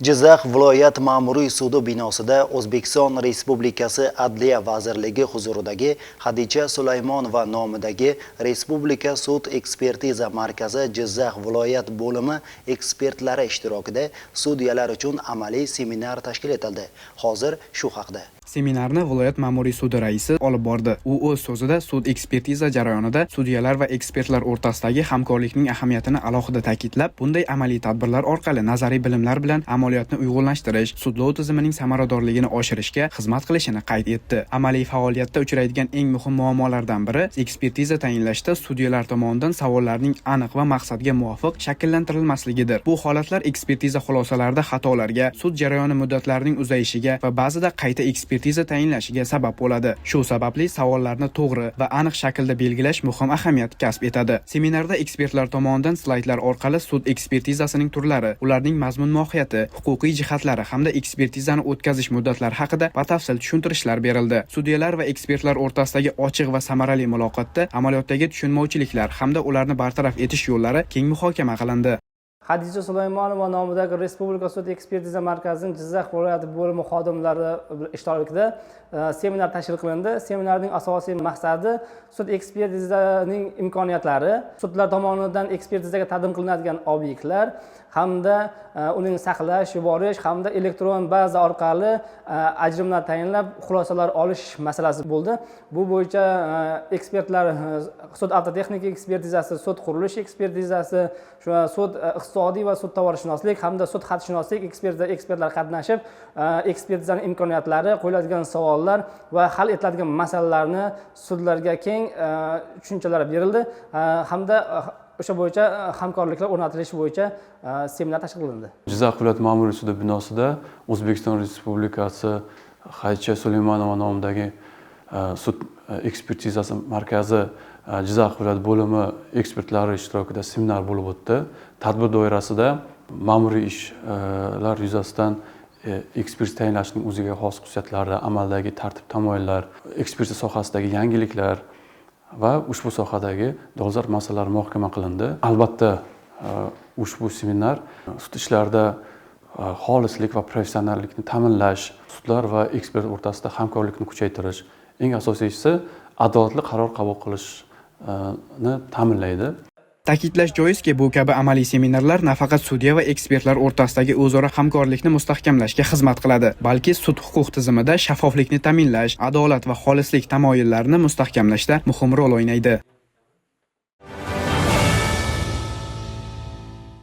Jizzax viloyat ma'muriy sudi binosida O'zbekiston Respublikasi Adliya vazirligi huzuridagi Xadicha Sulaymonova nomidagi Respublika sud ekspertiza markazi Jizzax viloyat bo'limi ekspertlari ishtirokida sudyalar uchun amaliy seminar tashkil etildi. Hozir shu haqida. Seminarni viloyat ma'muriy sudi raisi olib bordi. U o'z so'zida sud ekspertiza jarayonida sudyalar va ekspertlar o'rtasidagi hamkorlikning ahamiyatini alohida ta'kidlab, bunday amaliy tadbirlar orqali nazariy bilimlar bilan amaliyotni uyg'unlashtirish, sudlov tizimining samaradorligini oshirishga xizmat qilishini qayd etdi. Amaliy faoliyatda uchraydigan eng muhim muammolardan biri ekspertiza tayinlashda sudyalar tomonidan savollarning aniq va maqsadga muvofiq shakllantirilmasligidir. Bu holatlar ekspertiza xulosalarida xatolarga, sud jarayoni muddatlarining uzayishiga va ba'zida qayta ekspertiza tayinlashiga sabab bo'ladi. Shu sababli savollarni to'g'ri va aniq shaklda belgilash muhim ahamiyat kasb etadi. Seminarda ekspertlar tomonidan slaydlar orqali sud ekspertizasining turlari, ularning mazmun mohiyati, huquqiy jihatlari hamda ekspertizani o'tkazish muddatlari haqida batafsil tushuntirishlar berildi. Sudyalar va ekspertlar o'rtasidagi ochiq va samarali muloqotda amaliyotdagi tushunmovchiliklar hamda ularni bartaraf etish yo'llari keng muhokama qilindi. Xadija Sulaymonova nomidagi Respublika sud ekspertiza markazining Jizzax viloyati bo'limi xodimlari ishtirokida seminar tashkil qilindi. Seminarning asosiy maqsadi sud ekspertizaning imkoniyatlari, sudlar tomonidan ekspertizaga taqdim qilinadigan obyektlar hamda uning saqlash, yuborish hamda elektron baza orqali ajrimlar tayinlab, xulosalar olish masalasi bo'ldi. Bu bo'yicha ekspertlar sud avtotexnika ekspertizasi, sud qurilish ekspertizasi, shu sud iqtisodiy va sud tovarshunoslik hamda sud xatshunoslik ekspertlar qatnashib, ekspertizani imkoniyatlari, qo'yiladigan savollar va hal etiladigan masalalarni sudlarga keng tushunchalar berildi hamda o'sha bo'yicha hamkorliklar o'rnatilishi bo'yicha seminar tashkil qilindi. Jizzax viloyat ma'muriy sudi binosida O'zbekiston Respublikasi Xadicha Sulaymonova nomidagi sud ekspertizasi markazi Jizzax viloyat bo'limi ekspertlari ishtirokida seminar bo'lib o'tdi. Tadbir doirasida ma'muriy ishlar yuzasidan ekspertiza tayinlashning o'ziga xos xususiyatlari, amaldagi tartib tamoyillar, ekspertiza sohasidagi yangiliklar va ushbu sohadagi dolzarb masalalar muhokama qilindi. Albatta, ushbu seminar sud ishlarida xolislik va professionallikni ta'minlash, sudlar va ekspert o'rtasida hamkorlikni kuchaytirish, eng asosiysi, adolatli qaror qabul qilishni ta'minlaydi. Ta'kidlash joizki, bu kabi amaliy seminarlar nafaqat sudya va ekspertlar o'rtasidagi o'zaro hamkorlikni mustahkamlashga xizmat qiladi, balki sud-huquq tizimida shaffoflikni ta'minlash, adolat va xolislik tamoyillarini mustahkamlashda muhim rol o'ynaydi.